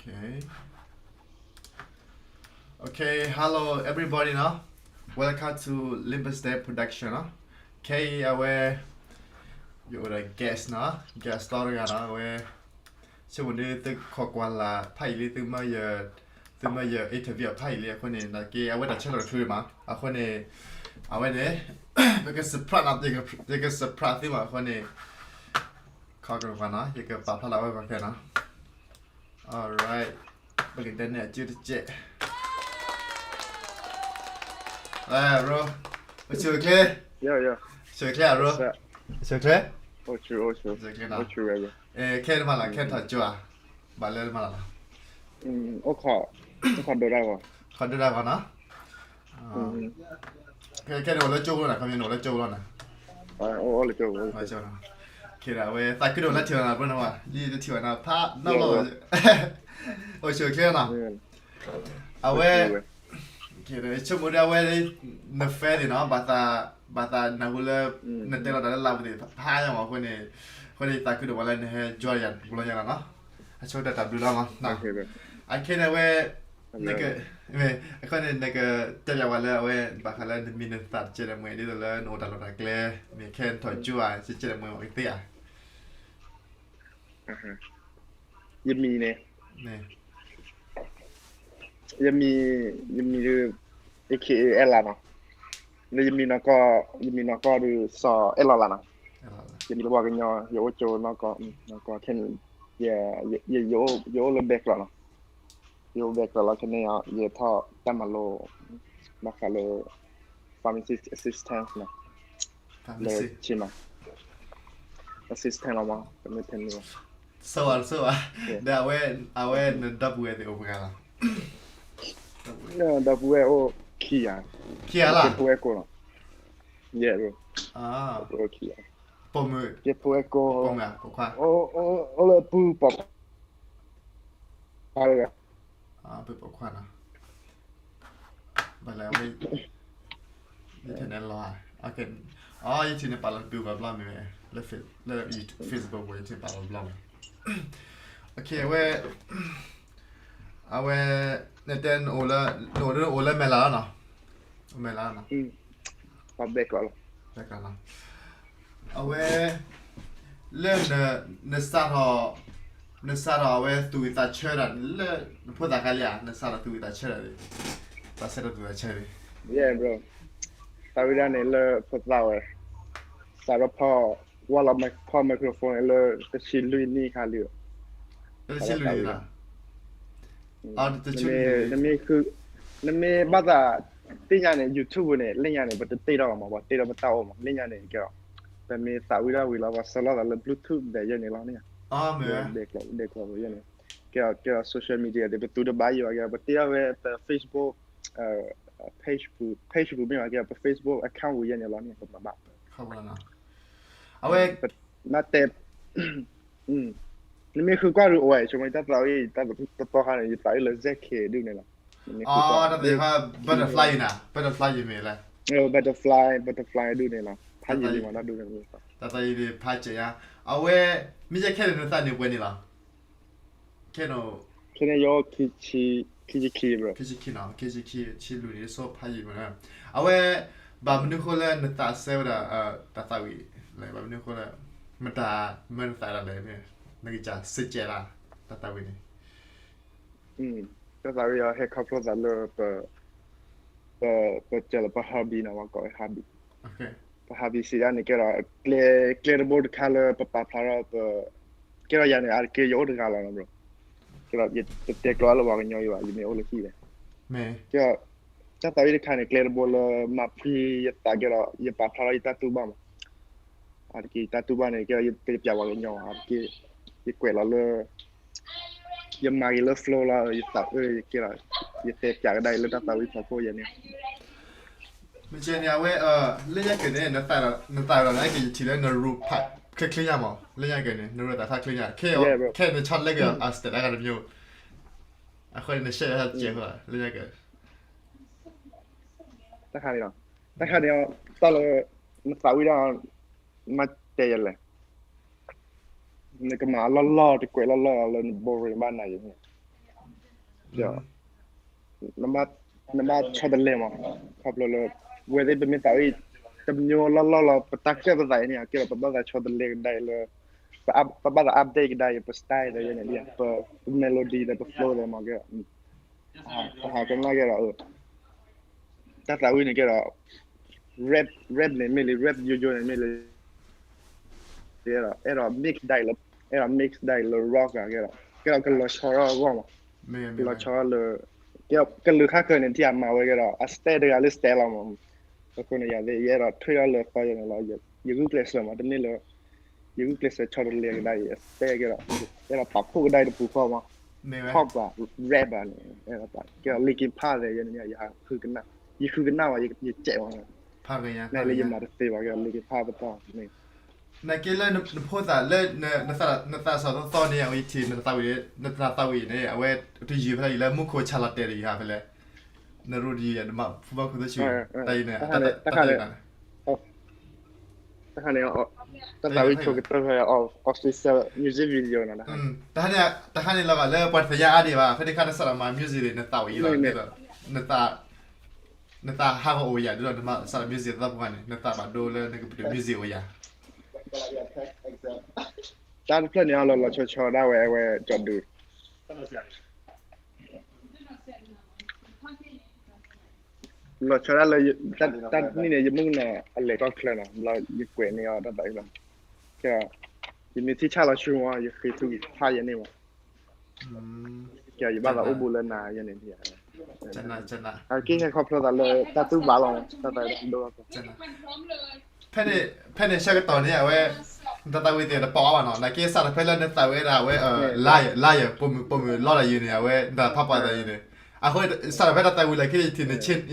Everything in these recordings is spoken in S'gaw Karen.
Okay. Okay, hello everybody နီၤ. Welcome to Limbus Day Production နီၤ. ခဲအံၤအဝဲ ယအိၣ်ဒီး guest နီၤ, guest တဂၤနီၤ, အဝဲ ဆိကမိၣ်ဒ်သုခိးကွၢ်လၢ်ဖးယံာ်လံ, သုမ့ၢ်ယ သုမ့ၢ်ယ interview ဖးယံာ်လံအဃိန့ၣ် နာ်က့အဝဲတၢ်ဆၢထီၣ်တချုးမး, အဃိန့ၣ် အဝဲန့ၣ် ပက surprise နီၤ, ယက surprise သုမး, အဃိန့ၣ် ခီကရၢၢ်နီၤ, ယကပာ်ဖျါလၢအဝဲဂီၢ်ခဲနီၤ. Alright, ပကဒဲန့ၢ်အစုတစဲး. အဲ bro, အိၣ်ဆူၣ်အိၣ်ချ့, အိၣ်ဆူၣ်အိၣ်ချ့ bro, အိၣ်ဆူၣ်အိၣ်ချ့, အိၣ်ဆူၣ်အိၣ်ချ့နီၤ. အဲ ခဲနမၤလၢ် ခဲထီၣ်ကၠိဧါ, ဘၣ်လၢနမၤလၢ်လီၤ. အိၣ်ခိးဒိၣ်ဒၣ်ဂီၤ, ခိးဒိၣ်ဒၣ်ဂီၤနီၤ. ခဲန့ၣ်အိၣ်လၢကၠိလီၤနၤ, ခီပညီန့ၣ်အိၣ်လၢကၠိလီၤနၤ. ခဲဒီးအဝဲသးခုဒိၣ်လၢထံၣ်လီၤနၤ ဘျီနဝဲ, ယတထံၣ်ဘၣ်နၤဖးနီၢ်လီၤ. အိၣ်ဆူၣ်အိၣ်ချ့နီၤ. အဝဲ ဆိကမိၣ်ဒ်အဝဲ န fan သ့ၣ်နီၤ, ဘၣ်သး ဘၣ်သးနၢ်ဟူလၢ နတဲလီၤတၢ်လၢ live သ့ၣ် ဖးညါမးအဃိန့ၣ်, အဃိန့ၣ် ယသးခုဒိၣ်မးလၢနဟဲ join ယၤတဘျီညါလီၤနီၤ. အဆိကတၢၢ်တၢ်ဘျုးလီၤမး. အခဲန့ၣ်အဝဲ နက အဃိန့ၣ် နကတဲပၠးဝဲလၢအဝဲ ဘၣ်ဃးလၢနမံၤနသၣ်တကဲးဒၣ်မ့ၢ် ဒ်သိးလၢနအိၣ်တၢ်လီၢ်တၢ်ကျဲ မ့ၢ်ခဲနထီၣ်ကၠိဧါ တကဲးဒၣ်မ့ၢ် ပကသ့ဧါ. ယမံၤန့ၣ် ယမံၤ ယမံၤဒုး A K A အဲၣ်လါနီၤ. လၢယမံၤနီၢ်ကီၢ် ယမံၤနီၢ်ကီၢ်ဒုး စီၤအဲၣ်လီၤလါနီၤ. ယမံၤလၢပှၤကညီ ယအိၣ်ကၠိနီၢ်ကီၢ် နီၢ်ကီၢ်ခဲန့ၣ် ယ ယ ယအိၣ်လၢ Bangalore နီၤ. ယအိၣ် Bangalore လီၤ ခဲန့ၣ် ယထီၣ်တၢ်မၤလိ ဘၣ်ဃးလၢ pharmacy assistant နီၤ. လၢဆ့မး assistant လီၤမး တမ့ၢ်ထဲန့ၣ်ဘၣ်. ဆိၣ်ဘၣ်ဆိၣ်ဘၣ်. ဒီးအဝဲ အဝဲနဒီပုၢ်ဝဲၢ်သ့ၣ်အိၣ်ပှဲၤဂၤလီၤ. ဒီပုၢ်ဝဲၢ်အိၣ်ခံဂၤ, ခံဂၤလီၤ. ယဖိဝဲၢ်ကိာ်လီၤ. ယဲၢ်, အိၣ်ခံဂၤ, ပိာ်မုၣ်, ယဖိဝဲၢ်ကိာ်, ပိာ်ခွါ, အိၣ်လၢပုၢ်ပိာ်ခွါတဂၤ ပုၢ်ပိာ်ခွါနီၤ. ဘၣ်လဲၣ်ဝဲ ယထံၣ်န့ၣ်လီၤ, အီ ယထံၣ်န့ၣ်ပာ်လီၤတဘျီဘၣ်ဘျီမ့ၢ် လၢ လၢ Facebook ပူၤ ယထံၣ်ပာ်လီၤတဘျီမ့ၢ်. အဝဲ အဝဲ နတဲနအိၣ်လၢ နအိၣ်လၢမဲၢ်လးလီၤနီၤ. မဲၢ်လးနီၤ. အဝဲ လၢ နစးထီၣ် နစးထီၣ်အဝဲသူၣ်ဝံၣ်သးဆၢတၢ် လၢနဖိသၣ်ခါလံဧါ, နစးထီၣ်သူၣ်ဝံၣ်သးဆၢတၢ်န့ၣ်, သးဆၢထီၣ်သူၣ်ဝံၣ်သးဆၢန့ၣ်. ယဲၢ် bro, သးဝံၣ်ဒၣ်န့ၣ်လၢဖိသၣ်ဝဲ, စးထီၣ်ဖီၣ် ဝါလီၤဖီၣ် microphone န့ၣ်လၢတဆံလွံၢ်နံၣ်ခါလံ. တဆံလွံၢ်နံၣ်လီၤ. နမ့ၢ် နမ့ၢ်ဘၣ်သး သ့ၣ်ညါန့ၣ် YouTube န့ၣ် လၢညါန့ၣ် ပတတ့ထီၣ်လီၤမး, ပှၤတ့ထီၣ်ပတၢ်အိၣ်မး, လၢညါန့ၣ်ကဲဒီး ပမ့ၢ်သးဝံၣ်ဒၣ်ဝံၤလီၤ ပှၤဆှၢလီၤသးလၢ Bluetooth ဒဲးယဲၢ်န့ၣ်လီၤန့ၣ်, ဒဲးကျိၤယဲၢ်န့ၣ်, ကဲဒီး social media ဒ်ပသူတဘၣ်ယိၣ်အကဲဒီး ပတ့ထီၣ်ဝဲ Facebook, page ပူၤ, page ပူၤမ့ၢ်ဘၣ်ကဲဒီး ပ Facebook account ပူၤယဲၢ်န့ၣ်လီၤန့ၣ် ပမၤဘၣ်. အဝဲ နတဲ နမ့ၢ်ဃုကွၢ်ဒုးအိၣ်ဝဲ ဆိကမိၣ်တၢ်သးဝံၣ် တၢ်တတီခါန့ၣ် ယသးဝံၣ်လၢ Z K ဒုးန့ၣ်လီၤ. တၢ်သးဝံၣ် butterfly ယၤနၤ, butterfly ယၤမ့ၢ်လဲၣ်, butterfly, butterfly ဒုးန့ၣ်လီၤ. ဖးယံာ်လံမး တၢ်ဒုးန့ၣ်, တၢ်သးဝံၣ်ဒုးဖးစဲးယါ. အဝဲ မ့ၢ်ယဲခဲန့ၣ်နသးန့ၣ်ပှဲၤန့ၣ်လီၤ. ခဲန့ၣ် ခဲန့ၣ်ယအိၣ် ခံဆံခံ, ခံဆံခံ bro, ခံဆံခံနီၤ, ခံဆံခံ ဆံလွံၢ်န့ၣ် ဆိဖးယံာ်မး. အဝဲ ဘၣ်မနုၤဃိလၢနသးစဲဝဲဒၣ် တၢ်သးဝံၣ်လဲၣ်, ဘၣ်မနုၤဃိလၢ မတၤမၢနသးဒၣ်လဲၣ်, နကစၢ်စံးကဲးလၢ တၢ်သးဝံၣ်န့ၣ်. တၢ်သးဝံၣ်အီၤ ဟဲခီဖျိသးလၢ ပ ပ ပကဲလၢပ hobby နီၤ, ပကိးဝဲ hobby, ပ hobby စံးဒၣ်န့ၣ် ကဲဒီး ကျဲ ကျဲတဘိတခါလၢပပာ်ဖျါထီၣ်ပ ကဲဒီးယၤန့ၣ် အါတက့ၢ်ယအိၣ်တဂၤလီၤ bro. ကဲဒီး ယတတဲကျိးအါလၢပှၤကညီယၤဘၣ်, ယမ့ၢ်အိၣ်လၢဟံၣ်ဒီး ကဲဒီး တၢ်သးဝံၣ်တခါန့ၣ် ကျဲတဘိလၢမၤဖှံယသး ကဲဒီး ယပာ်ဖျါထီၣ်ယတၢ်တူၢ်ဘၣ်မး. အါတက့ၢ်ယတၢ်တူၢ်ဘၣ်န့ၣ် ကဲဒီး ယတပျးပှၤကညီ, အါတက့ၢ် ယကွဲးလီၤလၢ ယမၤက့ၤလၢ flow လီၤ, ယသးအၢ ယကဲဒီး ယတဲပျးကဒါအံၤလၢတၢ်သးဝံၣ်ဖီခိၣ်ယဲန့ၣ်. မ့ၢ်ကဲန့ၣ် အဝဲ လၢညါက့ၤန့ၣ် နသးဒီး နသးဒီး နက့ၤယထံၣ်လၢနရူးဖး ချ့ချ့ညါမး, လၢညါက့ၤန့ၣ် နရူးသးဖးချ့ညါ, ခဲ ခဲနဆီတလဲက့ၤ အစတးတဂၤတမံၤ, အဃိန့ၣ် နရှဲတကဲးဃိ လၢညါက့ၤ တၢ်ခါန့ၣ်လီၤ, တၢ်ခါန့ၣ် တၢ်လၢ နသးဝံၣ်ဒၣ် မၤတဲယဲလဲၣ်, နကမၤအလီၢ်လီၢ် တကွဲးလီၢ်လီၢ်လၢန boring ဘၣ်နၤယဲန့ၣ်, နဘၣ်ဆီတလဲမး, ခီဖျိလၢ ဝဲသ့ၣ်ပမ့ၢ်သးဝံၣ် တမျိုးလီၢ်လီၢ်လီၤ ပတၢ်ကၢၣ်ပသးအံၤန့ၣ် ကဲဒီးပဘၣ်သးဆီတလဲကဒါအံၤလၢ ပဘၣ်သး update ကဒါအံၤ ပ style ဒီးယဲန့ၣ် ပ ပ melody ဒီးပ flow ဒီးမးကဲဒီး ပဟးကနၣ်ကဲဒီး တၢ်သးဝံၣ်န့ၣ်ကဲဒီး rap rap န့ၣ်မ့ၢ်လံ rap ယိယိန့ၣ်မ့ၢ်လံ အဲၣ်ဒိး အဲၣ်ဒိး mix ဒၣ်အံၤလၢ အဲၣ်ဒိး mix ဒၣ်အံၤလၢ rock အကဲဒီး ကဲဒီးကလီၤဆီထီၣ်အဂီၢ်မး, ကလီၤဆီထီၣ်လၢ ကလုာ်ခါဃၢၤန့ၣ် ထံၣ်အမၤဝဲကဲဒီး အ style တဂၤလၢ style လီၤမး, အဃိန့ၣ် ယၤသ့ၣ် ယအဲၣ်ဒိးထွဲထီၣ်လၢသီယဲန့ၣ်လီၤ, ယဂုာ်ကျဲးစၢးမး တမ့ၢ်လၢ ယဂုာ်ကျဲးစၢးဆီတလဲကဒါအံၤ အ style ကဲဒီး အဲၣ်ဒိးပာ်ဖှိၣ်ကဒါအံၤတပူၤဃီမး, pop ဘၣ် rap ဘၣ်န့ၣ် အဲၣ်ဒိးပာ် ကဲဒီး Linkin Park သ့ၣ်ယဲန့ၣ် ယဃုကနၣ် ယဃုကနၣ်ဝဲ ယစဲးဝဲ နလၢယမၤတသ့ဘၣ်ကဲ Linkin Park ပတီၢ်န့ၣ် နက့လၢနဖိသၣ်လၢ နသးစီၤသီသီန့ၣ် အဝဲယထံၣ် နတၢ်သးဝံၣ်န့ၣ် အဝဲ တယုၢ်ဖဲလဲၣ် ယလၢမူခိၣ်ဆၣ်လီၤတဲာ်တယုၢ်ဟးဖဲလဲၣ်, နရူတယုၢ် နမၤဖူဘၣ်ခိၣ်သ့ၣ်ဆူၣ် တၢ်အံၤန့ၣ် တၢ်ခါန့ၣ် တၢ်သးဝံၣ်ဆိကတၢၢ်ဖဲ official music video နီၤ တၢ်ခါန့ၣ်လီၤဘၣ်လၢပှၤတသ့ၣ်ညါအါဒံးဘၣ် ဖဲန့ၣ်ခါနစးဒီးမၤ music န့ၣ် နသးဝံၣ်အံၤလီၤ ဒ်သိး နသး နသးဟးဂီၤအိၣ်ယၤ ဒ်သိးနမၤစးဒီး music သီပှၤန့ၣ် နသးဘၣ်ဒိလၢနကပတုာ် music အိၣ်ယၤ တၢ်တဖျၢၣ်န့ၣ် အလီၤလီၤဆီဆီဒၣ်ဝဲ အဝဲကၠီဒု လီၤဆီဒၣ်လၢ တၢ်နံၣ်န့ၣ် ယမုၢ်ကနီၤအလဲၤကီၢ်ချၢနီၤ ဘျီယကွဲးန့ၢ်အီၤတၢ်သးဝံၣ်လီၤ. ကဲ, ယမ့ၢ်ထံၣ်ဆၣ်လီၤဆူမး ယဃ့ထုကဖၣ်ယဲန့ၣ်မး. ကဲ, ယဘၣ်သးအိၣ်ဘူးလၢနၤယဲန့ၣ်. အက့ၢ်ဟဲခီဖျိသးလၢတၢ်တူၢ်ဘၣ်လီၤ, တၢ်သးဝံၣ်ဒိၣ်လီၤ. ဖဲန့ၣ် ဖဲန့ၣ်ဆၢကတီၢ်န့ၣ် အဝဲ နတၢ်သးဝံၣ်သ့ၣ်တပာ်အီၤဘၣ်နီၤ, နာ်က့စးထီၣ်ဖဲလၢနသးဝံၣ်ဝဲဒၣ်အဝဲ လါယဲၢ် လါယဲၢ် ပိာ်မုၣ် ပိာ်မုၣ်လီၤတၢ်ယုာ်န့ၣ် အဝဲ နတၢ်ဖးပှၢ်တၢ်ယုာ်န့ၣ်, အဃိ စးထီၣ်ဖဲတၢ်သးဝံၣ်လၢခံန့ၣ် ယထံၣ် န change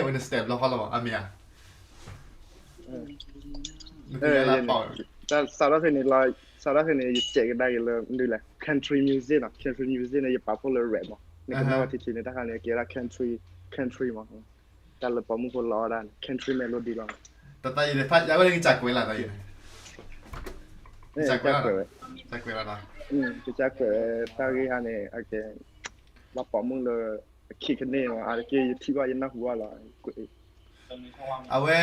ဝဲ န style ဘျီဃီလီၤမး အမ့ၢ်ဧါ. စးထီၣ်ဖဲန့ၣ်လီၤ, စးထီၣ်ဖဲန့ၣ် ယစဲးကဒါက့ၤလၢ မနုၤလဲၣ် country music နီၤ, country music န့ၣ် ယပာ်ဖှိၣ်လၢ rap မး, နကနၣ်ဝဲထံထံန့ၣ် တၢ်ခါန့ၣ် ကဲဒၣ် country, country မး, တၢ်လၢပိာ်မုၣ်ဖိလီၤအီၣ်ဒၣ်န့ၣ် country melody လီၤ. တၢ်သးယုာ်န့ၣ် ဖးယၤဝဲန့ၣ် ကစၢ်ကွဲးလၢ်သးယုာ်န့ၣ်, ကစၢ်ကွဲးလီၤ, ကစၢ်ကွဲးလီၤ, ကစၢ်ကွဲးတၢ်ဂ့ၢ်ဟါန့ၣ် အကဲ ဘၣ်ပိာ်မုၣ်လၢ အခံကန့ၢ်မး အါတက့ၢ် ယထံၣ်ဘၣ်ယနၢ်ဟူဘၣ်လီၤ. အဝဲ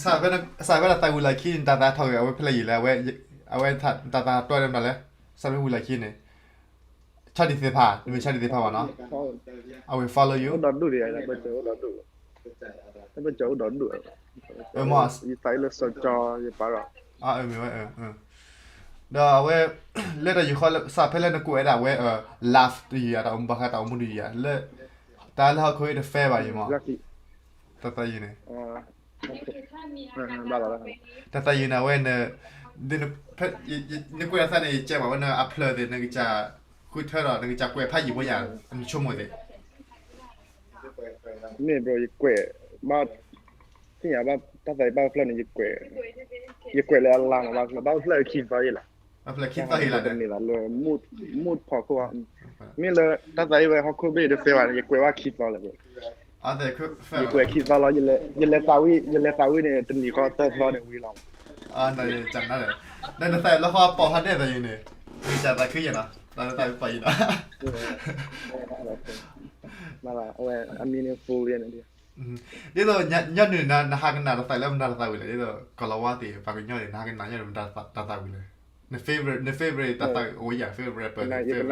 စးဖဲ စးဖဲတၢ်သးဝံၣ်လၢခံန့ၣ် တၢ်သးထီၣ်ဂ့ၤ အဝဲဖဲလဲၣ်ယံၤလဲၣ်, အဝဲတၢ်သးတီၢ်န့ၣ်မနုၤလဲၣ်, စးဖဲဝံၤလၢခံန့ၣ် ဆီဒံၣ်သ့ၣ်တဖၣ်, နမ့ၢ်ဆီဒံၣ်သ့ၣ်တဖၣ်ဘၣ်နီၤ, I will follow you. အိၣ်ဒီဒူၣ်ဒံး, တၢ်ပၢၢ်စၢၤအိၣ်ဒီဒူၣ်, ယသးအံၤလၢစီၤကၠီယပာ်ဒီး မ့ၢ်ဝဲ ဒီးအဝဲ လၢတၢ်ယုၢ်ဃီ စးဖဲလၢနကွဲးဝဲဒၣ်အဝဲ love တယုၢ်ဧါ, တၢ်အိၣ်မူဘၣ်ဃးတၢ်အိၣ်မူတယုၢ်ဧါ, လၢ တၢ်လၢဟီၣ်ခိၣ်အံၤတ fair ဘၣ်ယံၤမး, တၢ်သးယုာ်န့ၣ် တၢ်သးယုာ်န့ၣ် အဝဲ နကွဲးအသးန့ၣ် ယကဲဘၣ်ဝဲ နအဖျၢၣ်သ့ၣ် နကစၢ်ဃုထၢဒီး နကစၢ်ကွဲးဖးယံၤဖိယၤ နဆိကမိၣ်သ့ၣ် မ့ၢ်ဘျီ ယကွဲး ဘၣ် သ့ၣ်ညါဘၣ် တၢ်သးယုာ်ဘၣ်ဖျၢၣ်န့ၣ် ယကွဲးလၢအလါမး ဘၣ်ဖျၢၣ် ဘၣ်ဖျၢၣ်ခံသီယဲလီၤ. တမ့ၢ်ဘၣ်လၢ mood ဖီခိၣ် မ့ၢ်လၢ တၢ်သးယုာ်ဝဲဟီၣ်ခိၣ်ဘ့ၣ်တ fair ဘၣ်န့ၣ် ယကွဲးဘၣ်ခံသီလၢၤဘၣ်. ယကွဲးခံသီလီၤ ယလဲၤသးဝံၣ် ယလဲၤသးဝံၣ်န့ၣ် တနံၤဃီသၢသီန့ၣ်ဝံၤလီၤ. နသးလၢဃီပိာ်ဖးဒဲၣ်သးယုာ်န့ၣ် နကစၢ်သးခုယဲနီၤ တၢ်သးဝံၣ်ပိာ်ယံၤနီၤ အဝဲ အ meaningful ယဲန့ၣ် ဒ်သိး ညီနုၢ် နဟးကနၣ်တၢ်သးလၢမတၤတၢ်သးဝံၣ်လဲၣ်, ဒ်သိး ကီၤလၤဝါသ့ၣ် ပှၤကညီသ့ၣ် နဟးကနၣ်ညီနုၢ်မတၤတၢ်သးဝံၣ်လဲၣ်, န favorite န favorite တၢ်သးဝံၣ်အိၣ်ယၤ favorite rapper သ့ၣ်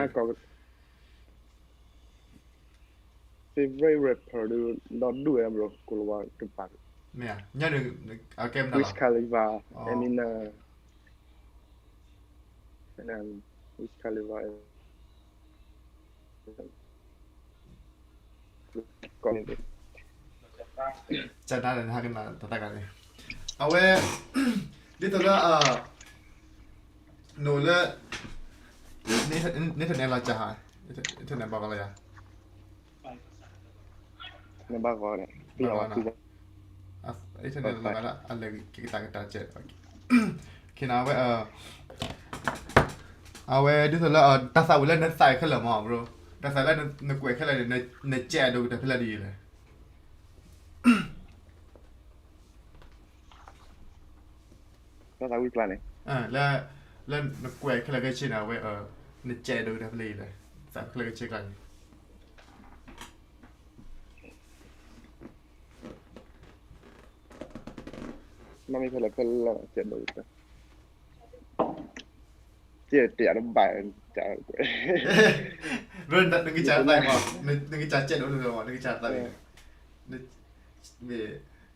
favorite rapper ဒီး ဒီဒူၣ်ဝဲ bro ကီၤလၤဝါတပၤ မ့ၢ်ဧါ ညီနုၢ် အကဲမတၤလီၤ Wiz Khalifa, Eminem, Wiz Khalifa ကနၣ်လၢနဟးကနၣ်တၢ်သးဂၤန့ၣ် အဝဲ ဒ်သိးလၢ နအိၣ်လၢ internet လီၤကၢ်ဧါ, internet ဘၣ်ဂီၤလီၤယၤ, ဘၣ်ဂီၤန့ၣ် internet လီၤဂၤလၢအလဲၤက့ၤကတၢၢ်ကတၢၢ်ကဲး, ခ့နၤဝဲ အဝဲဒ်သိးလၢ တၢ်သးဝံၣ်လၢနသးခဲလၢာ်မး bro, တၢ်သးလၢနကွဲးခဲလၢာ်န့ၣ် နစဲးအဒိၣ်ကတၢၢ်ဖဲလဲၣ်ဒ်လဲၣ် တၢ်သးဝံၣ်ကျါန့ၣ် လၢ လၢနကွဲးခဲလၢာ်ခဲဆ့န့ၣ် အဝဲ နစဲးဒိၣ်ကတၢၢ်ဖဲလဲၣ်လဲၣ်, သးခဲလၢာ်ခဲဆ့ကျါန့ၣ် နီၢ်မ့ၢ်ဖဲလဲၣ်ဖဲလဲၣ် ကဲးဒိၣ်ကဲး, ကဲးတဲတဘၣ်, ဘျီနကစၢ်သးအံၤမး, နကစၢ်ကဲးဒိၣ်လၢမး နကစၢ်သးအံၤ,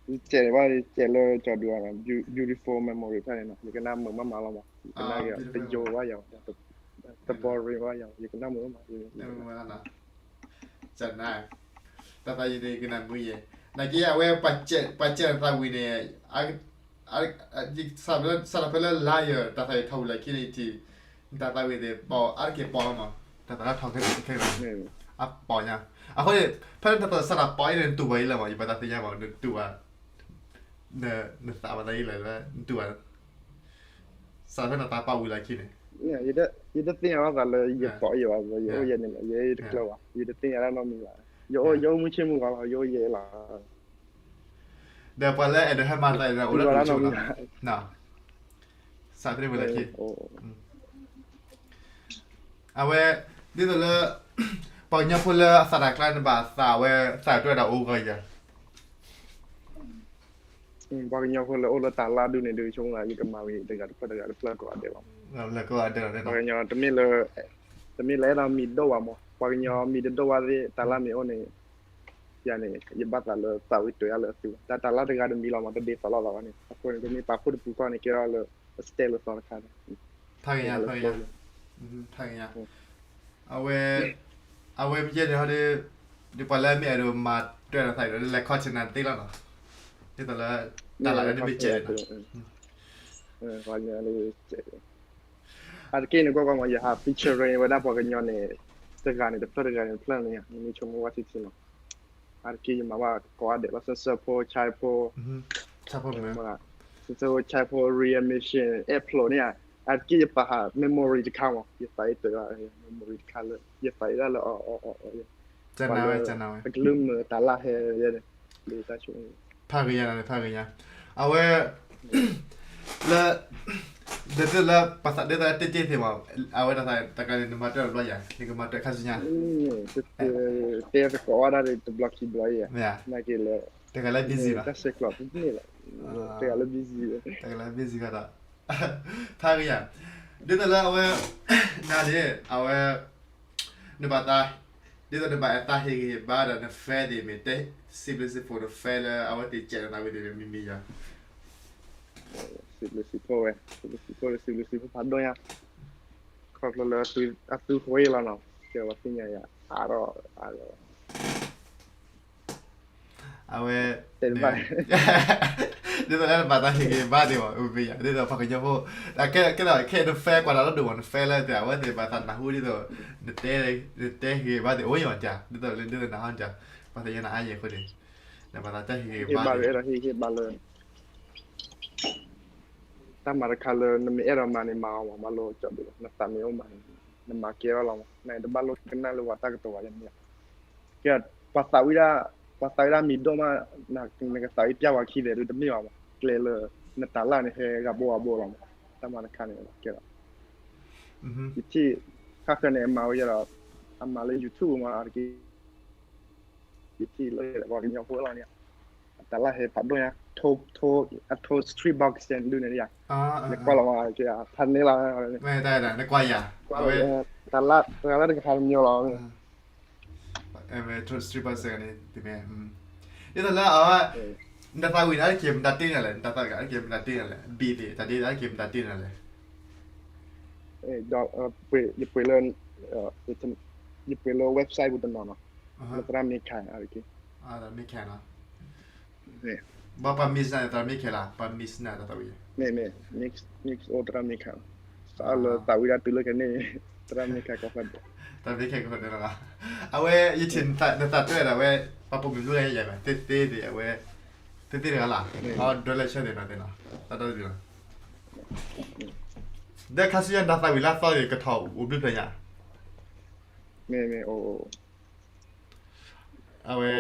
ကဲးန့ၣ်ဘၣ် ကဲးလၢကၠီၤဒုး, beautiful memory ဖဲန့ၣ်နီၤ ယကနၣ်မုာ်မးမးလီၤမး, ယကနၣ်ဂ့ၤတယိဘၣ်ယၤ, တ boring ဘၣ်ယၤ, ယကနၣ်မုာ်မး, တၢ်သးယံၤန့ၣ် ကနၣ်မုာ်ယဲ, နာ်က့အဝဲ ပှၤကဲးနသးဝံၤန့ၣ်, စးထီၣ်ဖဲလၢလါယဲၢ် တၢ်သးဝံၤထီၣ်ဝံၤလၢခံန့ၣ်ထံၣ်, နတၢ်သးဝံၤန့ၣ် ပှၤအါတက့ၢ်ပီမး, တၢ်သးထီၣ်ခဲခဲ, အပီညါ, အဃိန့ၣ် ဖဲနတၢ်သးစးထီၣ်ပီအံၤန့ၣ် နတူၢ်ဘၣ်အံၤလၢမး, ယဘၣ်တၢ်သ့ၣ်ညါမး နတူၢ်ဘၣ်, နသးဘၣ်သးအံၤလၢ နတူၢ်ဘၣ် စးထီၣ်ဖဲနတၢ်ပီဝံၤလၢခံန့ၣ်, ယတသ့ၣ်ညါဘၣ်သးလၢယပီအံၤဘၣ်, ယအိၣ်ယဲန့ၣ်လီၤ, ယတကျၢၤဘၣ်, ယတသ့ၣ်ညါတၢ်နီတမံၤဘၣ်, ယအိၣ်မုၢ်ဆ့ၣ်မုၢ်ဂီၤလီၤ, ယအိၣ်ယဲလီၤ, ဒီးပှၤလၢအဲၣ်ဒိးဟဲမၤသးန့ၣ် အိၣ်ဒၣ်တနီၤနီၤ, စးထီၣ်ဖဲန့ၣ်ဝံၤလၢခံ အဝဲ ဒ်သိးလၢ ပှၤကညီဖိလၢအသးတၢ်ကျါန့ၣ် ဘၣ်သးဝဲ သးတၢ်ဒီးအိၣ်ဂီၢ်ယၤ, ပှၤကညီဖိလၢအိၣ်လၢတၢ်လၢ်ဒုးန့ၣ်ဒုး ဆိကမိၣ်ယကမၤဝံၤတဂၤတဖျၢၣ်တဂၤတဖျၢၣ်ကိးဂၤဒဲးလီၤ, ပှၤကညီ တမ့ၢ်လၢအဲၣ်ဒိးမံၤဒိၣ်ဘၣ်မး, ပှၤကညီမံၤတဒိၣ်ဘၣ်သ့ၣ် တၢ်လၢ်မ့ၢ်အိၣ်န့ၣ်, ယၤန့ၣ် ယဘၣ်သးလၢသးဝံၤတၢ်ယၤလၢအသုး, တၢ်တၢ်လၢ်တဂၤတမံၤလီၤမး တဒ်သိးလိာ်သးဘၣ်န့ၣ်, အဃိန့ၣ် ပမ့ၢ်ပာ်ဖှိၣ်တပူၤဃီန့ၣ် ကဲထီၣ်လၢ အစတဲလၢသီတခါန့ၣ်, ဖးဂ့ၤညါ, ဖးဂ့ၤညါ, အဝဲ အဝဲမ့ၢ်ယဲန့ၣ်ဟီဒီး ဒ်ပှၤလၢမ့ၢ်အဲၣ်ဒိးမၤတၢ်ဒီးသးဒီး လဲၤခီဆ့နၤတသ့လီၤနီၤ, ဒ်သိးလၢ တၢ်လၢ်လၢနမ့ၢ်စဲးနီၤ, အါတက့ၢ်န့ၣ် ကွၢ်ကွၢ်မး ယဟး featuring ဝဲဒၣ်ပှၤကညီန့ၣ် တဂၤန့ၣ်တဖျၢၣ် တဂၤန့ၣ်တဖျၢၣ်န့ၣ် နမ့ၢ်ဆိကမိၣ်ဝဲထံထံမး, အါတက့ၢ်ယမၤဘၣ်ကိးဂၤဒဲးလီၤ စၢၤစၢၤဖိ ဆါဖိ, စၢၤစၢၤဖိ ဆါဖိ readmission အဲၣ်ဖျိးန့ၣ်ဧါ, အါတက့ၢ်ယပာ်ဟး memory တခါမး ယသးအံၤတၢ် memory တခါလၢ ယသးအံၤဒၣ်လၢအီၤအီၤအီၤအီၤ ပှၤလၢအကလုၢ်မုာ်တၢ်လၢဟဲ ဖးဂ့ၤညါန့ၣ် ဖးဂ့ၤညါ, အဝဲ လၢ ဒ်သိးလၢပသးဒ်သိးတ့ၢ်တ့ၢ်သ့ၣ်မး အဝဲတၢ်သးတၢ်ကျါန့ၣ် နမၤတၢ်တဘျီယၤ နကမၤတၢ်ခါဆူညါ, တဲသကိးဝဲဒၣ်တဘျီခံဘျီယၤ, နာ်က့လၢ တဂၤလၢ busy ဘၣ်, တၢ်ဆဲးကျိးတန့ၢ်လီၤ, တဂၤလၢ busy, တဂၤလၢ busy ဘၣ်ဒီး ဖးဂ့ၤယၤ, ဒ်သိးလၢအဝဲ နၤန့ၣ် အဝဲ နဘၣ်သး ဒ်သိးနဘၣ်အဲၣ်သးဟ့ၣ်ဂံၢ်ဟ့ၣ်ဘါဒီးန friend သ့ၣ်မ့ၢ်တဲ စံးဘျုးစံးဖှိၣ်န friend လၢအဝဲသ့ၣ်ကဲးနသးဝံၤသ့ၣ်မံၤမံၤယၤ, စံးဘျုးစံးဖှိၣ်ဝဲ စံးဘျုးစံးဖှိၣ် စံးဘျုးစံးဖှိၣ်ဖးဒိၣ်ညါ, ခီဖျိလၢအသုဃိလီၤနီၤ ကဲဝဲသ့ၣ်ညါယၤ အါထီၣ်အါထီၣ် အဝဲ တဲတဘၣ် ဒ်သိးလၢနဘၣ်သးဟ့ၣ်ဂံၢ်ဟ့ၣ်ဘါသ့ၣ်မး အိၣ်မ့ၢ်ယၤ ဒ်သိးပှၤကညီဖိ ကဲဒီးခဲအံၤန friend ကွၢ်တၢ်လီၤဒိၣ်မး န friend လၢတဲအဝဲသ့ၣ်ဘၣ်သးနၢ်ဟူဒ်သိး နတဲ နတဲဟ့ၣ်ဂံၢ်ဟ့ၣ်ဘါသ့ၣ်အိၣ်ယၤမး ဒ်သိးလၢဒ်သိးနၢ်ဟူယၤ ပှၤသ့ၣ်ညါနၤအါယဲၢ်အဃိန့ၣ် နဘၣ်သးတၢ်ဟ့ၣ်ဂံၢ်ဟ့ၣ်ဘါသ့ၣ် ဟ့ၣ်ဂံၢ်ဟ့ၣ်ဘါလၢ တၢ်မၤတခါလၢနမ့ၢ်အဲၣ်ဒိးမၤန့ၣ် မၤအီၤမး မၤလိကၠီဒုး နသးမ့ၢ်အိၣ်မးန့ၣ် နမၤကဲထီၣ်လီၤမး နတဘၣ်လိကနၣ်လၢပှၤတၢ်ကတိၤဘၣ်ယၤန့ၣ် ကဲ ပှၤသးဝံၣ်ဒၣ် ပှၤသးဝံၣ်ဒၣ်မံၤဒိၣ်မး နကသးဝံၣ်ပျၢ်ပှၤခံသဲးဒုးတမ့ၢ်ဘၣ်မး ကျဲလၢ နတၢ်လၢ်န့ၣ် ဟဲဂၤဘိဂၤဘိလီၤမး တၢ်မၤတခါန့ၣ် ကဲလီၤ ယထံၣ် ခါဃၢၤန့ၣ် အမၤဝဲယဲဒီး အမၤလၢ YouTube မး အတက့ၢ် ယထံၣ်လၢပှၤကညီဖိလီၤန့ၣ် အတၢ်လၢ်ဟဲဖးဒိၣ်ညါ ထိ အထိ street boxing ဒုးန့ၣ်ယါ ယကွၢ်လီၤမး ဖးန့ၢ်လီၤ နကွၢ်ယၤ တၢ်လၢ်တဂၤတခါတမံၤလီၤ street boxing န့ၣ် ဒ်သိးလၢအဝဲ နတၢ်သးဝံၣ်န့ၣ် အါတက့ၢ်မတၤတ့ၢ်နၤလဲၣ် နတၢ်သးဝံၣ်န့ၣ် အါတက့ၢ်မတၤတ့ၢ်နၤလဲၣ် beat သ့ၣ် တၢ်ဒ်အါတက့ၢ်မတၤတ့ၢ်နၤလဲၣ် ဒီး ယပှ့ၤလၢ ယပှ့ၤလၢ website ပူၤတနီၤနီၤ လၢသရၣ်မ့ၢ်ခါ အါတက့ၢ် သရၣ်မ့ၢ်ခါနီၤ ဘၣ်ပှၤ mix နၤ သရၣ်မ့ၢ်ခါလီၤ ပှၤ mix နၤ တၢ်သးဝံၣ် မ့ၢ် မ့ၢ် mix mix အိၣ်သရၣ်မ့ၢ်ခါ စးလၢသးဝံၣ်ဒၣ်တုၤလၢခဲန့ၣ် သရၣ်မ့ၢ်ခါကီၢ်သးဒိၣ် သရၣ်မ့ၢ်ခါကီၢ်သးဒိၣ်လီၤ အဝဲ ယထံၣ်နသးတွဲဒီးဝဲ ပှၤပိာ်မုၣ်ဘျုးဂၤယဲၢ်မး သ့သ့သ့ၣ် အဝဲ သ့သ့တဂၤလီၤ အီဒွဲလၢဆၢသ့ၣ်နီၤသ့ၣ်နီၤ တၢ်ဒိၣ်ဒုးလီၤ ဒီးခါဆူညါနတၢ်သးဝံၣ်လၢအသီန့ၣ် ကထီၣ်အိၣ်ဘျုးဖျၢၣ်ညါ မ့ၢ်မ့ၢ်အိၣ် အဝဲ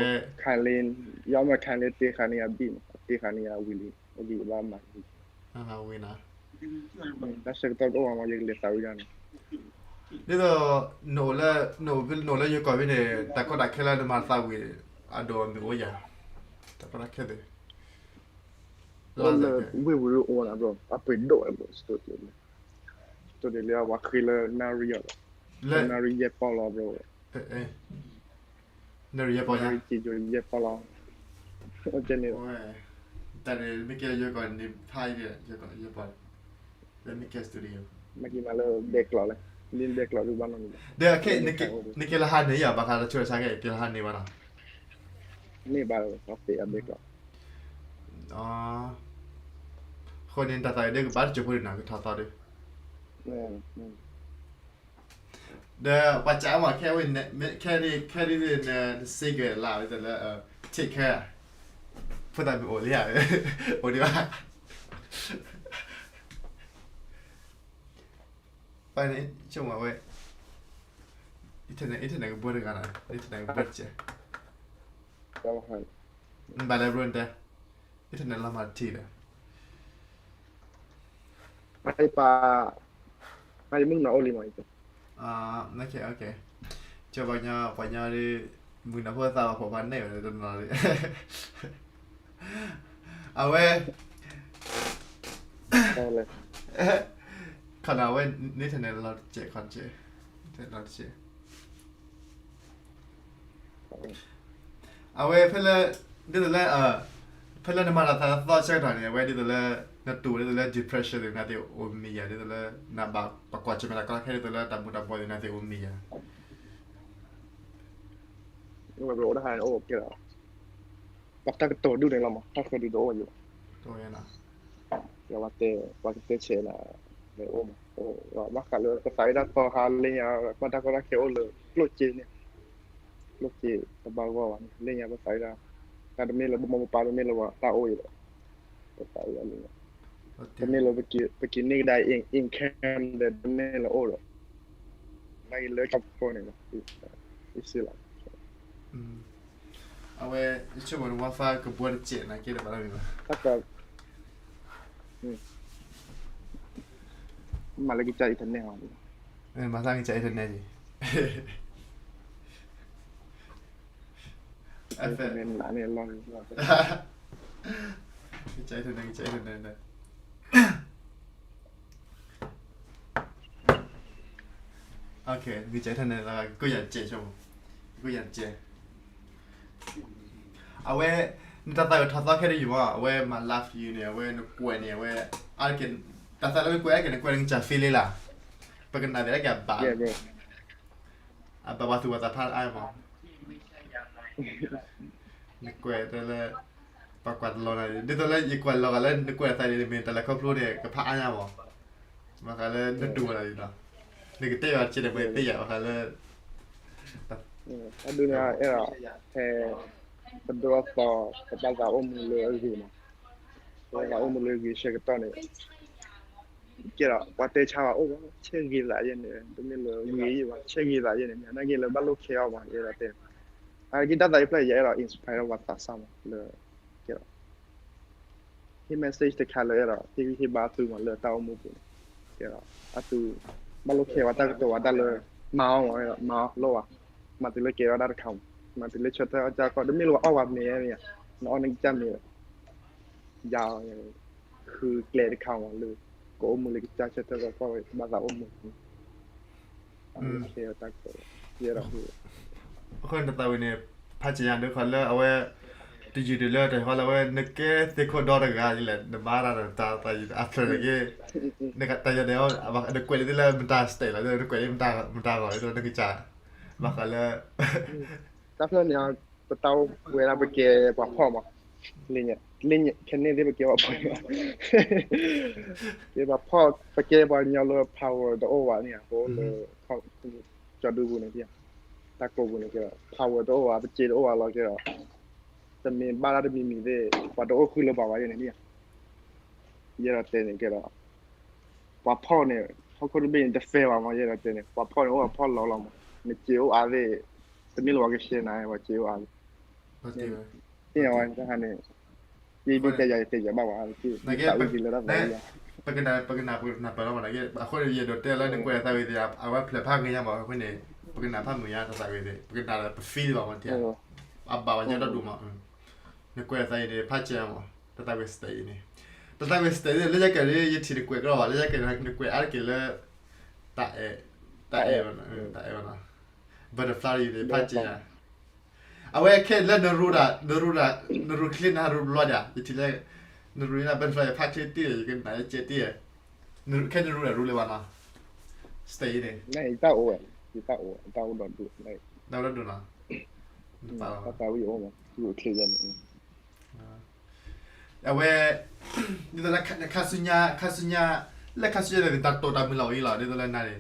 ခဲလ့ ယမ့ၢ်ခဲလ့တ့ဃာ်န့ၢ်ယၤဘံၣ်မး တ့ဃာ်န့ၢ်ယၤဝံၤလံ အိၣ်ဘံၣ်ဘၣ်မၤဝံၤ ဝံၤနီၤ တၢ်ဆၢကတီၢ်တအိၣ်ဘၣ်မး ယကလဲၤသးဝံၣ်ဒၣ်န့ၣ် ဒ်သိး နအိၣ်လၢ နအိၣ်လၢယိၤကီၢ်ဖဲန့ၣ် တၢ်ကီတၢ်ခဲလၢနမၤသးဝံၣ် အဒိၣ်အမုၢ်အိၣ်ယၤ တၢ်ကီတၢ်ခဲသ့ၣ် လၢဝ့ၢ်ဝံၤအိၣ်နၤ bro, အပှ့ၤဒိၣ်ဝဲ bro, studio လံ, studio လံ ပှၤဃ့လၢနၣ်ရံၣ်အီၤလီၤ, နၣ်ရံၣ်ယဲၢ်ပီၢ်လီၤ bro, နၣ်ရံၣ်ယဲၢ်ပီၢ်ညါ, နၣ်ရံၣ်ယဲၢ်ပီၢ်လီၤ, ကဲန့ၣ်, တၢ်န့ၣ် မ့ၢ်ကဲယဲၢ်ကီၢ်န့ၣ် ဖးယဲၢ်ပီၢ်, လၢမ့ၢ်ကဲ studio, မ့ၢ်ကဲမးလၢဒဲကျိးလဲၣ်, လၢဒဲကျိးဒုးဘၣ်နီတမံၤဘၣ်, ဒီးခဲ နကဲလၢဟါန့ၣ်ယၤ ဘၣ်ဃးလၢဆိၣ်တၢ်ဆါခဲ ကဲလၢဟါန့ၣ်ဘၣ်နီၤ, န့ၢ်ဘၣ်လီၤ ပှၤသ့အဒဲကျိး အဃိန့ၣ် တၢ်သးဝံၣ်ဒုးကဘၣ်တစိၢ်ဖိဒံးနီၤ ကထီၣ်သီဒုး, ဒီးပှၤစံးမး ခဲဝဲ ခဲဒ် ခဲဒ်န့ၣ် န single လၢ take care, ဖိသၣ်မုၣ်အိၣ်လံဧါ, အိၣ်ဒံးဘၣ်, ပှၤန့ၣ် ဆိကမိၣ်ဝဲ internet internet ကဘၢတဂၤနီၤ, internet ကဘၢတကဲး, ဘၣ်လဲၣ် bro တဲ, internet လီၤမၤတထံၣ်ဒီး ပၢ်, ပၢ်ယမုၣ်နီၤအိၣ်လံမး, ကၠီပှၤညီ ပှၤညီဒ် မုၢ်နၤဖိသၣ်ဝဲဖိဖးန့ၢ်ဝဲတနီၤလံ, အဝဲ ခီနီၤ အဝဲ internet လီၤတကဲး ခီတကဲး, internet လီၤတကဲး အဝဲဖဲလၢ ဒ်သိးလၢ ဖဲလၢနမၤတၢ်သးသီဆၢကတီၢ်န့ၣ် အဝဲဒ်သိးလၢ နတူၢ်ဒ်သိးလၢ depression သ့ၣ် နသ့ၣ်အိၣ်မံၤယၤ ဒ်သိးလၢ နဘၣ်ပကွၢ်ဆၢၣ်မဲာ်တၢ်ကီတၢ်ခဲ ဒ်သိးလၢတၢ်မူၤတၢ်ဘှီးသ့ၣ် နသ့ၣ်အိၣ်မံၤယၤ, အိၣ်တၢ်ကတိၤဒုးန့ၣ်လီၤမး တၢ်ဃဲၤဒုးတအိၣ်ယၤ, ပှၤတဲ ပှၤကတဲဆဲးနၤ အိၣ်မး, ဘၣ်ဃးလၢပသးဝံၣ်တၢ်သီဟါလၢညါ ပှၤတၢ်ကီတၢ်ခဲအိၣ်လၢကျိၣ်စ့န့ၣ်, ကျိၣ်စ့တဘၣ်ဂီၢ်ဘၣ်န့ၣ် လၢညါပသးဝံၣ်တၢ်, တၢ်တမ့ၢ်လၢပမိၢ်ပပၢ်တမ့ၢ်လၢပှၤတၢ်အိၣ်အံၤဒီး, ပသးဝံၣ်လၢညါ, တမ့ၢ်လၢပက့ၤန့ၢ်ကဒါ income ဒီးတမ့ၢ်လၢအိၣ်ဒီး, နာ်က့လၢကဖိန့ၣ်, အစ့လီၤ အဝဲ ဆိကမိၣ် WiFi ကဘှီတစဲးနာ်က့ဒီးဘၣ်လီၤမံၤဘၣ်, တၢ်ကီ, မၤလၢကစၢ် internet မး, မၤသးကစၢ် internet န့ၣ်, ကစၢ် internet ကစၢ် internet န့ၣ် ကစၢ် internet လၢ ကကိးယၤတစဲး ဆိကမိၣ်, ကကိးယၤတစဲး, အဝဲ နတၢ်သးဝံၣ်ထီၣ်သီခဲတယုၢ်မး အဝဲမၤ live တယုၢ်န့ၣ် အဝဲနကွဲးန့ၣ် အဝဲ အါတက့ၢ် တၢ်သးလၢနကွဲးအါတက့ၢ် နကွဲးလၢနကစၢ် feel လံလၢ်, ပကနၣ်သ့ၣ်လၢကဘၣ် အဘၣ်ပှၤသူၣ်ပှၤသးဖးအါမး, နကွဲးတဲလၢ ပှၤကွၢ်တလီၤနၤ ဒ်သိးလၢယကွၢ်လီၤဂာ်လၢနကွဲးသးန့ၣ် မ့ၢ်တၢ်လဲၤခီဖျိန့ၣ် ကဖးအါညါမး, ဘၣ်ဃးလၢနတူၢ်ဝဲဒၣ်န့ၣ်လီၤ, နကတဲဘၣ်တစဲးဒီးပှၤသ့ယၤ ဘၣ်ဃးလၢ အဒုန့ၣ် အဲၣ်ဒိး ဟဲ ပဒိအသီ ပဘၣ်သးအိၣ်မူလၢအဂ့ၤမး, ပဘၣ်သးအိၣ်မူလၢအဂ့ၤဆၢကတီၢ်န့ၣ် ကဲဒီး ပှၤတဲဆါဘၣ်အိၣ်မး ဆဲးဂ့ၤသးယဲန့ၣ် တမ့ၢ်လၢဂ့ၤယဲဘၣ် ဆဲးဂ့ၤသးယဲန့ၣ် နာ်က့လၢဘၣ်လိၣ်ခဲအီၤမး ယအဲၣ်ဒိးတဲ, အဂ့ၢ်တၢ်သးဝံၣ်ဖျၢၣ် ယအဲၣ်ဒိး inspire ဒီးပှၤသးစၢ်မး လၢ ကဲဒီး ဟ့ၣ် message တခါလၢအဲၣ်ဒိး ဟ့ၣ်ဂံၢ်ဟ့ၣ်ဘါအသုမး လၢတၢ်အိၣ်မူပူၤန့ၣ်, ကဲဒီး အသု ဘၣ်လိၣ်ခဲဝဲတၢ်ကတိၤဝဲတၢ်လၢ မၤအီၤမး မၤအီၤလိၣ်ဘၣ်, မၤတုၤလၢကဲထီၣ်တၢ်တခါမး, မၤတုၤလၢဆၢထၢၣ်အီၣ်ကၢ်ကီၢ် တမ့ၢ်လၢပှၤအီၣ်ပှၤမ့ၤမ့ၢ်ဧါ, နအီၣ်နကစၢ်မ့ၤ ယၤ ဃုကျဲတခါမး လၢ ကအိၣ်မူလၢကစၢ်ဆၢထၢၣ်ကီၢ်ကီၢ် ဘၣ်သးအိၣ်မူ အဝဲခဲအတၢ်ကတိၤ ယဲဒၣ် အဃိန့ၣ်တသးဝံၣ်န့ၣ် ဖးက့ၤညါဒုးခီလၢအဝဲ တယုၢ်ဒုးလၢတဟီလၢအဝဲ နကဲသ့ၣ်ခိၣ်ဒီတဂၤဒ်လဲၣ် နမၤတၢ်ဒီးတၢ်သးယံၤအဖျၢၣ်န့ၣ်က့ နတၢ်ယၤန့ၣ် နကွဲးလံလၢမတၤ state လီၤ နကွဲးလံမတၤဂီၤလၢနကစၢ် ဘၣ်ဃးလၢ တၢ်ဖျၢၣ်န့ၣ် ပတၢ်အိၣ်ဝဲဒၣ်ပကဲပှၤဖီၣ်မး လၢညါ လၢညါ ခဲန့ၣ်သ့ၣ်ပကဲပှၤဖီၣ် ကဲပှၤဖီၣ် ပကဲပှၤကညီလၢ power တအိၣ်ဘၣ်န့ၣ် ပအိၣ်လၢ ကၠီဒူပူၤန့ၣ် တၢ်ကိးပူၤန့ၣ် power တအိၣ်ဘၣ် ပစ့တအိၣ်ဘၣ်လီၤကဲဒီး တမ့ၢ်ဘၣ်တၢ်တမံၤမံၤသ့ၣ် ပှၤတအိၣ်ဃုာ်လၢပှၤဘၣ်ယဲန့ၣ် ယဲဒၣ်တဲန့ၣ်ကဲဒီး ပှၤဖီၣ်န့ၣ် ဟီၣ်ခိၣ်တဘ့ၣ်န့ၣ် တ fair ဘၣ်မး ယဲဒၣ်တဲန့ၣ် ပှၤဖီၣ်န့ၣ် အိၣ်ပှၤဖီၣ်လီၤလီၤမး နစ့အိၣ်အါသ့ၣ် တမ့ၢ်လၢပှၤကရှဲနၤ ပှၤစ့အိၣ်အါသ့ၣ် သ့ၣ်ညါဝဲတၢ်ဟါန့ၣ် ယဒ်တဲယၤ ယတဲယၤဘၣ်ဝဲ သးဝံၣ်က့ၤလၢတၢ်သးဝံၣ်ယၤ ပကနၣ် ပကနၣ် ပကနၣ်ပၢၢ်လီၤမး အဃိန့ၣ် ယဒိးတဲလၢနကွဲးသးဝံၣ်သ့ၣ် အဝဲဖျၢၣ်ဖးဂ့ၤညါမး အဃိန့ၣ် ပကနၣ်ဖးမုာ်ညါတၢ်သးဝံၣ်သ့ၣ် ပကနၣ်ဒီးပ feel လီၤမး တယၤ အဘၣ်ဝဲညါတၢ်ဒိၣ်မး နကွဲးသးအံၤန့ၣ် ဖးကဲမး တၢ်သးဝံၣ် state အံၤန့ၣ် တၢ်ကွဲး stage လၢယကဲဒ် ယထံၣ်နကွဲးကလီၤဘၣ် လၢယကဲနကွဲးအါတက့ၢ်လၢ တၢ်အဲၣ်, တၢ်အဲၣ်, တၢ်အဲၣ်ဘၣ်နီၤ, butterfly ယန့ၣ် ဖးက့ၤယၤ, အဝဲခဲလၢနရူဒၣ်, နရူဒၣ်, နရူချ့နၤရူဘျီဒၣ် ယထံၣ်လၢ နရူန့ၣ် butterfly ဖးချ့တ့ၢ် ယကနၣ်ယကဲတ့ၢ်, ခဲနရူဒၣ်ရူလၢၤဘၣ်နီၤ, stage န့ၣ်, တၢ်အိၣ်ဝဲ, တၢ်အိၣ်ဝဲ, တၢ်အိၣ်ဒီးဒိၣ်, တၢ်အိၣ်ဒီးဒိၣ်နီၤ, တၢ်ဝဲအိၣ်မး, ရူချ့ယဲန့ၣ် အဝဲ, ဒ်သိးလၢခါဆူညါ, ခါဆူညါ, လၢခါဆူညါန့ၣ် တၢ်တိာ်တၢ်မုၢ်လၢ်အိၣ်အံၤလီၤ ဒ်သိးလၢနၤန့ၣ်,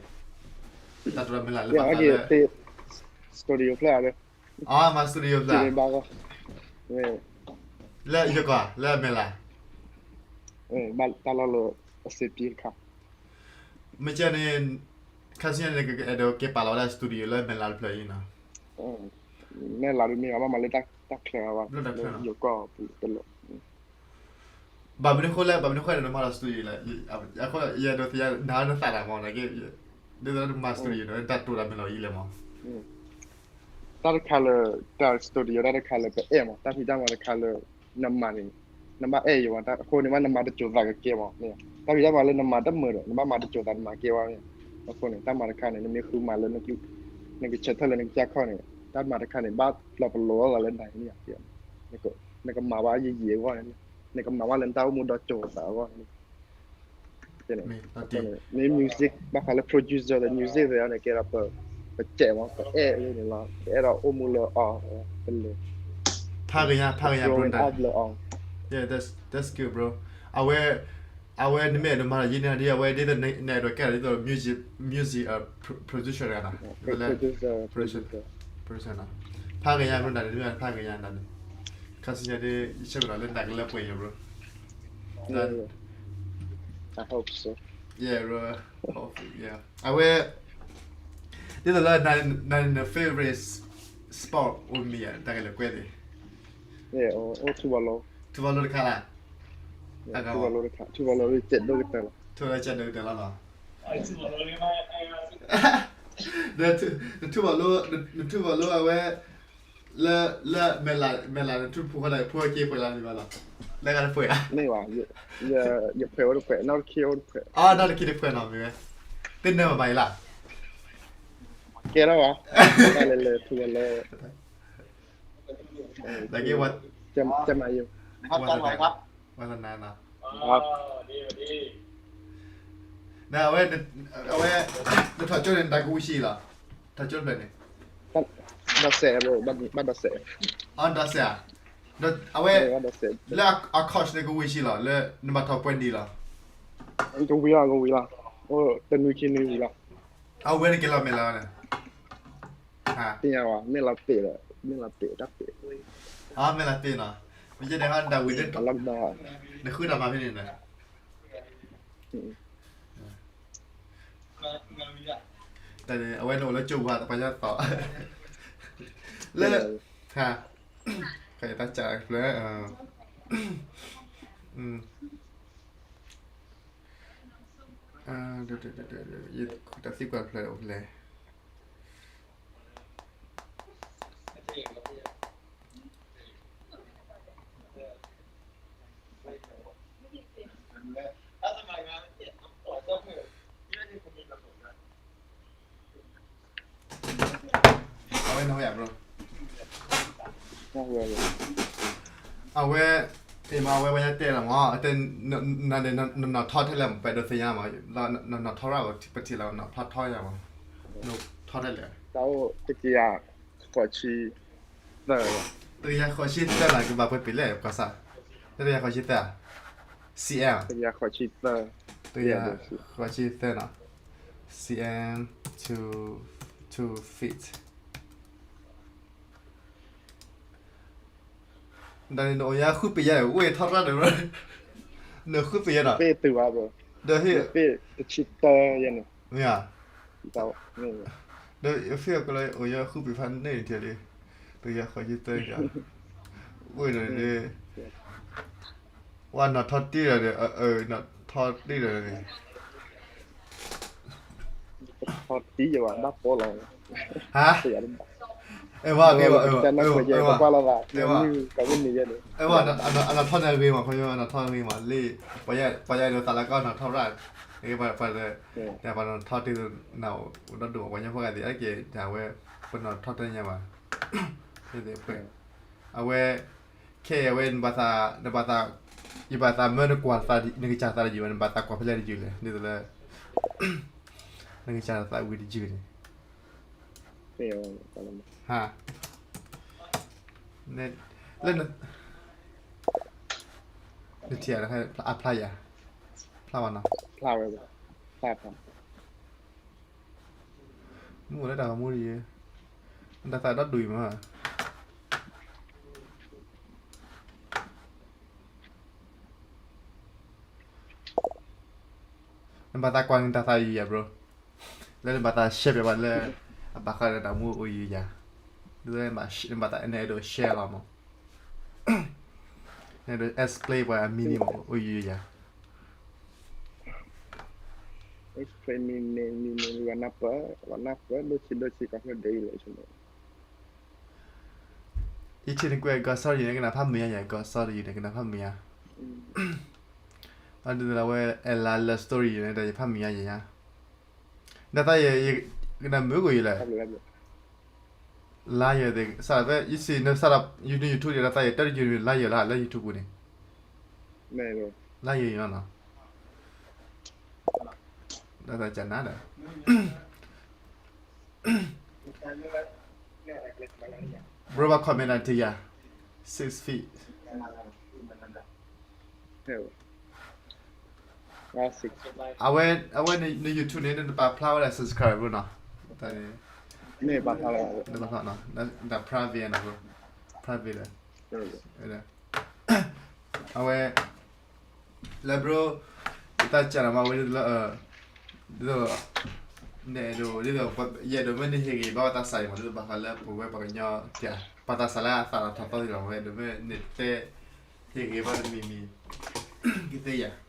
တၢ်တိာ်တၢ်မုၢ်လၢ်လၢပသးလၢ, studio ဖျၢၣ်, အမၤ studio ဖျၢၣ်, လၢယကီၢ် လၢအမဲာ်လး, တၢ်လီၢ်လၢအစ့ပံတခါ, မ့ၢ်ကဲန့ၣ်, ခါဆူညါန့ၣ် ကအဲၣ်ဒိးက့ၤပာ်လီၤဝဲဒၣ် studio လၢမဲာ်လးတဖျၢၣ်အံၤနီၤ, မဲာ်လးတမ့ၢ်ဘၣ် ဘၣ်မၤလၢတၢ်ချၢဘၣ်, လၢယကီၢ်ပူၤတလၢ ဘၣ်မနုၤဃိလဲၣ်, ဘၣ်မနုၤဃိလဲၣ် နမၤလီၤ studio လဲၣ်, အဃိယအဲၣ်ဒိးသ့ၣ်ညါ နၤနသးတၢ်မ့ၢ်နက့, ဒ်သိးလၢနမၤ studio န့ၣ် တၢ်တိာ်တၢ်မုၢ်လၢ်အံၤလဲၣ်မး, တၢ်တခါလၢ, တၢ် studio တၢ်တခါလၢပအဲၣ်မး, တၢ်ဖံးတၢ်မၤတခါလၢ, နမၤန့ၣ်, နဘၣ်အဲၣ်ယၤဘၣ်, အဃိန့ၣ်မး နမၤတစိၤသးကကဲမး, တၢ်ဖံးတၢ်မၤလၢနမၤတမုာ်ဒီး နဘၣ်မၤတစိၤသးနမၤကဲဘၣ်, အဃိန့ၣ် တၢ်မၤတခါန့ၣ် နမ့ၢ်ဃုမၤလၢ, နကဆဲးထၢၣ်လၢနကစၢ်ခီၣ်န့ၣ် တၢ်မၤတခါန့ၣ် ဘၣ်လီၤပလိာ်အီၤသးလၢနၤန့ၣ်, နကမၤဘၣ်ယံာ်ယံာ်အဂီၢ်န့ၣ်, နကမၤဘၣ်လၢနတၢ်အိၣ်မူဒီးစိၤသးအဂီၢ်န့ၣ် မ့ၢ် music ဘၣ်ဃးလၢ producer ဒီး music သ့ၣ်န့ၣ် ကဲဒီးပ, ပစဲးမး ပအဲၣ်လၢန့ၣ်လီၤ, ပအဲၣ်ဒိးအိၣ်မူလၢအီၤ, ပလဲၤ, ဖးကညါ, ဖးကညါ bro, that's good bro, အဝဲ, အဝဲနမ့ၢ်အဲၣ်ဒိးမၤလီၤယံၤန့ၣ်ဒီး အဝဲဒ်သိးနအဲၣ်ဒိးကဲဒ်သိး music, music producer တဂၤနီၤ, producer, producer နီၤ, ဖးကညါ bro နၤန့ၣ် မ့ၢ်ဖးကညါနၤန့ၣ်, ခါဆူညါဒ် ယဆၢကတီၢ်လၢနၤကလၢပှဲၤယၤ bro, I hope so, yeah bro, hopefully yeah, အဝဲ, ဒ်သိးလၢနၤန့ၣ် favorite sport အိၣ်မ့ၢ်ဧါ, တၢ်ကလဲၤကွဲးန့ၣ်, အိၣ်ထူဘီလိ, ထူဘီလိတခါလၢ, ထူဘီလိတခါ, ထူဘီလိစဲးဒိၣ်ကတၢၢ်လီၤ, ထူဘီလိစဲးဒိၣ်ကတၢၢ်လီၤနီၤ, နထူဘီလိ, နထူဘီလိအဝဲ, လၢ, လၢမဲာ်လး, မဲာ်လးနထူဖိဃီဒီး ဖိက့ၤပှဲၤလၢန့ၣ်ဘၣ်လီၤ, လၢဂၤတပှဲၤဧါ, မ့ၢ်ဘၣ်, ယဖှဲးအိၣ်တဖှဲး, နီၢ်တခံအိၣ်တဖှဲး, အနီၢ်တခံတဖှဲးနီၤ, မ့ၢ်ဝဲ, တနၢၤဘၣ်မးအံၤလၢ, ကဲထီၣ်ဘၣ်, တၢ်လဲၤလဲၤထူဘီလိ, နာ်က့, ဝါသနာနီၤ, အဝဲ, အဝဲ, နထီၣ်ကၠိန့ၣ် နတၢ်ကဝံၤဆံးလီၤ, ထီၣ်ကၠိတဖျၢၣ်န့ၣ်, ဒီးစဲး, ဘၣ်ဒီးစဲး, အဝဲ, လၢအ coach န့ၣ်ကဝံၤဆံးလီၤ လၢနဘၣ်ထီၣ်ပှဲၤနံၣ်လီၤ, ကဝံၤလီၤ, ကဝံၤလီၤ, အိၣ်တနွံခံနွံဝံၤလီၤ, အဝဲန့ၣ်က့ၤလီၤမဲာ်လးန့ၣ် သ့ၣ်ညါဘၣ်, မ့ၢ်လီၤပ့းဒီး, မ့ၢ်လီၤပ့းတၢ်ပ့း, မ့ၢ်လီၤပ့းနီၤ, မ့ၢ်ကဲန့ၣ်ဟီ နတၢ်ဝံၤ, နဃုတၢ်မၤဖဲန့ၣ်န့ၣ်, တၢ်န့ၣ် အဝဲန့ၣ်အိၣ်လၢကၠိပူၤ တပှၤညါသီၣ်, လၢ, တၢ်စၢ်ဖျၢၣ်, ယတၢ်သံကွၢ်ဖျၢၣ်အိၣ်ဖဲလဲၣ် အဝဲ, အဝဲ, အဝဲ, အဝဲ, အဝဲပှၤညါတဲလီၤမး, တဲ, နနီၢ်ထီထဲလဲၣ်မး, ပဒိးသ့ၣ်ညါမး, နနီၢ်ထီရၣ်ပထံၣ်လီၤ နနီၢ်ထီထဲလဲၣ်, တကယၤ, ဃိးဆံသၢ, တကယၤဃိးဆံသၢလီၤ ကဘၣ်ပှဲၤပ့ၤလဲၣ် ပှၤစး, တကယၤဃိးဆံသၢ, စံးအဲၣ်, တကယၤဃိးဆံသၢနီၤ, cm, two, two feet နအိၣ်ယၤဃုပ့ၤယၤ အိၣ်ထီၣ်ရၣ်ဒီး, နဃုပ့ၤယၤနီၤ, ဒီးဟ့ၣ်, တဆံတၢယဲန့ၣ်, မ့ၢ်ဧါ, ဒီးဖဲကလၢအိၣ်ယၤဃုပ့ၤဖးန့ၣ်ထံလံ, တကယၤဃိးဆံသၢယၤ, အိၣ်ဒီး, ဝဲနီၢ်ထီတ့ၢ်ဒီး, နီၢ်ထီတ့ၢ်ဒီးန့ၣ် ထီတံၢ်ယဘၣ်ဘၣ်ပိာ်လီၤ, ဟါ, အဲဝဲကဲဝဲ အဲဝဲ အဲဝဲ အဲဝဲ အဲဝဲ အနီၢ်ထီၣ်န့ၣ်အဂ့ၤမး ခီ အနီၢ်ထီၣ်န့ၣ်အဂ့ၤမး လၢ ပှၤယဲဒိးသးလၢကီၢ်နီၢ်ထီၣ်ရၣ် ပှၤယဲဒိးသးလၢကီၢ်နီၢ်ထီၣ်ရၣ် ပှၤနီၢ်ထီၣ်တ့ၢ်နၤအိၣ်ဒီဒူၣ် ပှၤညီဖိဂၤသ့ၣ် အက့ၤတၢ်ဝဲ ပနီၢ်ထီၣ်တညါဘၣ် အဝဲ ခဲအံၤအဝဲ နဘၣ်သး နဘၣ်သး ယဘၣ်သးမၢနကွၢ်သး နကစၢ်သးတယုၢ်ဘၣ် နဘၣ်သးကွၢ်ဖဲလဲၣ်တယုၢ်လဲၣ် ဒ်သိးလၢ နကစၢ်သးဝံၤတယုၢ်န့ၣ် ဟါ လၢ နထံၣ်အဖျါယၤ ဖျါဝဲနီၤ မုၢ်အိၣ်လၢတၢ်ဂီၤမူဒ်ယဲ နတၢ်သးဒီဒူၣ်အံၤမး နဘၣ်သးကွၢ်န့ၣ်တၢ်သးယုၢ်ယၤ bro လၢနဘၣ်သး share ပျဲဘၣ်လၢ အဘၣ်ဃးဒီးတၢ်မူအိၣ်ယုၢ်ယၤ ဒ်သိးနဘၣ်သး နအဲၣ်ဒိး share လီၤမး နအဲၣ်ဒိး explain ပှၤအ meaning မး အိၣ်ယုၢ်ယၤ explain meaning meaning ဝနၢ်ပၢၢ် ဝနၢ်ပၢၢ် ဒိၣ်ဆံးဒိၣ်ဆံး ကီၢ်ဖျၢၣ်ဒ်အံၤလၢ ယထံၣ်နကွဲး God sorry န့ၣ် ကနၣ်ဖးမုာ်ညါယၤ God sorry န့ၣ် ကနၣ်ဖးမုာ်ညါ အဒ်သိးလၢအဝဲ Ella love story န့ၣ်ဒီး ယဖးမုာ်ညါယၤညါ နသးယဲ ကနၣ်မုာ်ကွံာ်ယလဲၣ် လါယဲသ့ၣ် စးဖဲ ယစံးနစးဒီး YouTube န့ၣ် နသးယဲ တၢ်တယုၢ်န့ၣ် လါယဲလၢ လၢ YouTube ပူၤန့ၣ် လါယဲနီၤ နသးကနၣ်ဒီး bro ဘၣ် comment တၢ်တယၤ six feet အဝဲ အဝဲန့ၣ် YouTube န့ၣ် နတပာ်ဖျါဝဲဒၣ် subscribe ဘၣ်နီၤ တၢ်န့ၣ် နတပာ်ဖျါနီၤ တၢ် private နီၤ bro private ဒီး အဝဲ လၢ bro ယတၢ်စံးနီၤမး အဝဲဒ်သိးလၢ ဒ်သိး နအဲၣ်ဒိး ဒ်သိး ယအဲၣ်ဒိးမ့ၢ်နဟ့ၣ်ဂ့ၤဘၣ်ပှၤသးစၢ်အံၤမး ဒ်သိးဘၣ်ဃးလၢပဝဲပှၤကညီ ပှၤသးစၢ်လၢအသးဒီးထီၣ်သီသ့ၣ်ဒီး အဝဲဒိးမ့ၢ်နတဲ ဟ့ၣ်ဂ့ၤဘၣ်တမံၤမံၤ ကသ့ယၤ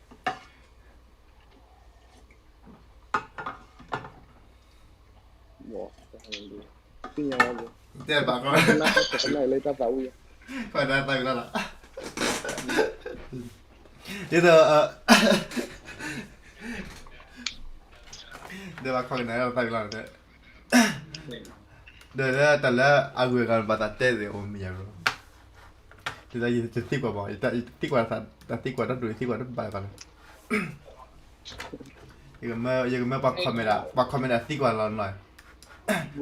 တဲဘၣ်ကီ လၢတၢ်သးဝံၣ် ကီတၢ်သးဝံၣ်လီၤလီၤ ဒ်သိး ဒီးဘၣ်ခီကနၣ်တၢ်သးဝံၣ်လီၤ ဒီးလၢတၢ်လၢအဂုၤအဂၤဘၣ်သးတဲသ့ၣ်အိၣ်မ့ၢ်ယၤ bro ဒ်သိးယတသံကွၢ်ဘၣ် ယတသံကွၢ် တၢ်သံကွၢ်တဒူၣ် ယသံကွၢ်တဘၣ်လၢၤဘၣ်လၢ ယကမၢ ယကမၢပှၤ comment ပှၤ comment အသံကွၢ်လီၤနီၤ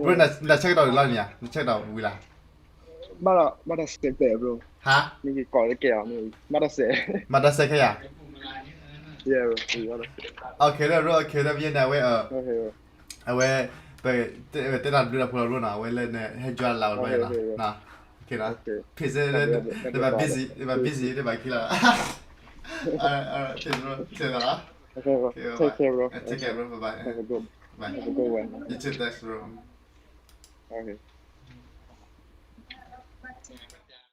bro န check ဒီးလီၤန့ၣ် န check ဒီးဝံၤလၢ ဘၣ်ဒီး ဘၣ်ဒီးစဲးပဲ bro ဟါ နကကိးလၢကဲအီၤ ဘၣ်ဒီးစဲး မၤတၢ်စဲးခဲယၤ yeah bro ဘၣ်ဒီးစဲး okay လၢ bro okay လၢပယဲန့ၣ် အဝဲ အဝဲ ပ တဲတၢ်ဘျုးတၢ်ဖှိၣ်လီၤ bro နီၤ အဝဲလၢနဟဲ join လၢဝဲနီၤ okay နီၤ peace လၢ နဘၣ် busy နဘၣ် busy နဘၣ်ခံလီၤ alright alright okay bro ကဲလီၤ okay bye bye take care bro bye bye bye you too thanks bro